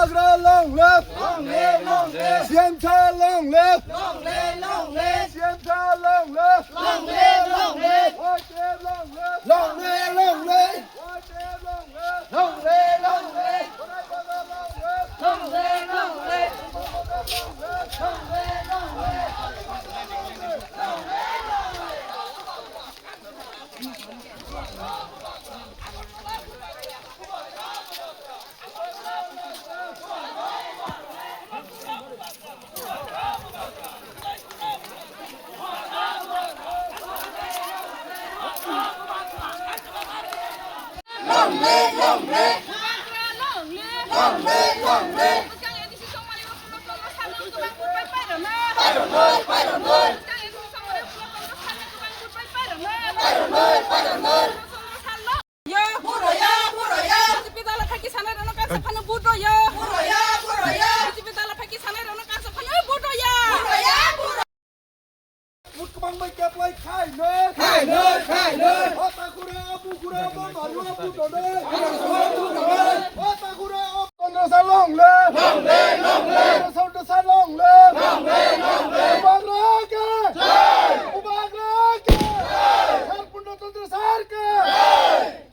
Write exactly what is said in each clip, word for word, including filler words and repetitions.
Bubagra long live! Long live, long live! C M sir long live! Long live, long live! C M sir long live! Long live, long live! Y T F long live! Long live, long live! Y T F long live! Long live, long live! Bubagra long live! Long live, long live! Bubagra long live! Long live, long live! Long live, long live! Long live, long live! Yo, huro yo, huro yo. B J P dala thaki sanai rano kansa phano vote rw yo. Huro yo, huro yo. B J P dala thaki sanai rano kansa phano vote rw yo. Huro yo, huro. Vote kwbang bai kep lai khai noi. Khai noi, khai noi. O takura, o bukura, o bamari, o buto noi. O takura, o Congress long live. Long live, long live. Congress long live. Long live, long live. Bubagra ke. Jai. Bubagra ke. Jai. Sar Purno Chandra sar ke. Jai.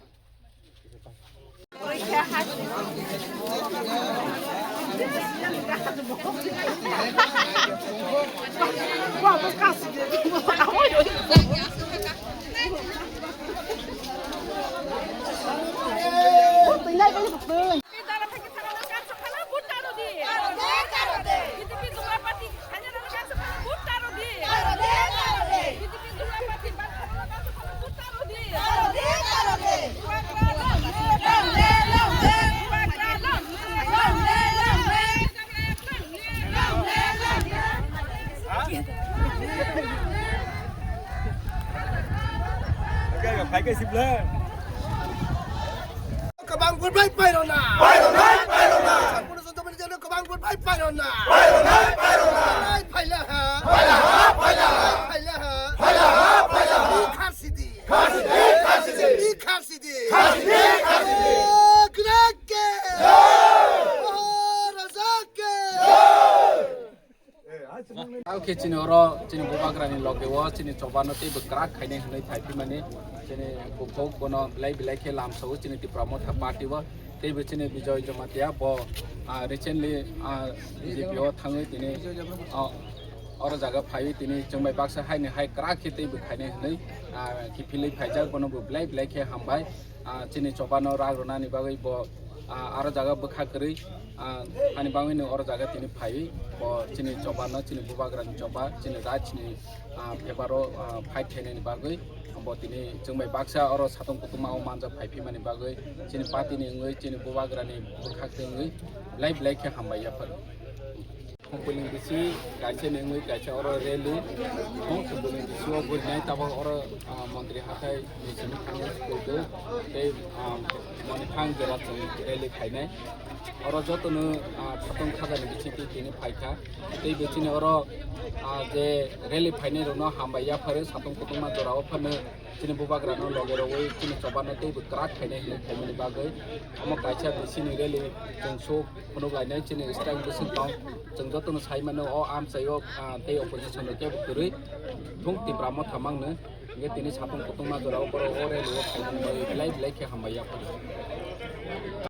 Kwbang vote bai pairona. Pairona, pairona. Sampuno Santo Bani jano kwbang vote bai pairona. Pairona, pairona. Bai phaila ha. Phaila ha, phaila ha. Phaila ha. Phaila ha, phaila ha. Kharsidi. Kharsidi, kharsidi. Kharsidi, kharsidi. Bubagra ke. Raja ke. Tao khe chini oro chini Bubagrani loge o chini chobano teibo kwrak khainai hwnwi phaiphimani chini bukhuk bono belai belai khe lamsao chini Tipra Motha Party o teibo chini Bijoy Jamatia bo, ah, recently, ah, B J P o thangwi tini, ah, oro jaga phaiwi tini chwngbai baksa haini hai kwrak khe teibo khainai hwnwi, ah, kiphilwi phaijak bono bo belai belai khe hambai. Ah, chini chobano rak rwnani bagwi bo, ah, aro jaga bwkha kwrwi, ah, ani bagwino oro jaga tini phaiwi bo chini chobano, chini Bubagrani choba, chini rajni, ah, bebaro, ah, fight khainani bagwi bo tini chwngbai baksa oro satung kutung o manjak phaiphimani bagwi chini party ni wngwi chini Bubagrani bwkha kwrwi wngwi belai belai khe hambai yaphar. Phumpuli bisi kaisa nengwi kaisa oro rally. Phumpuli bisi o burinai tabok oro, ah, montri hathai ni simi thangwi sukul tei, ah, moniphang jora chwng rally khainai. Oro jotono, ah, khatong khajani bisingo tini phaikha. Tei bisingo oro, ah, je rally phainai rokno hambai yapharo satung kutungma jora o phano. Chini Bubagrano loge rogwi chini chobano teibo kwrak khainai hinwi khaimani bagwi omo kaisa bisini rally chwng sok phunuk lainai chini stang bwswk tong. Chwng jotono sai mano o amchaio, ah, tei opposition rok kebo kwrwi thung Tipra Motha mangno hwnkhe tini satung kutungma jorao borok o rally o khaimani bagwi belai belai khe hambai yaphano.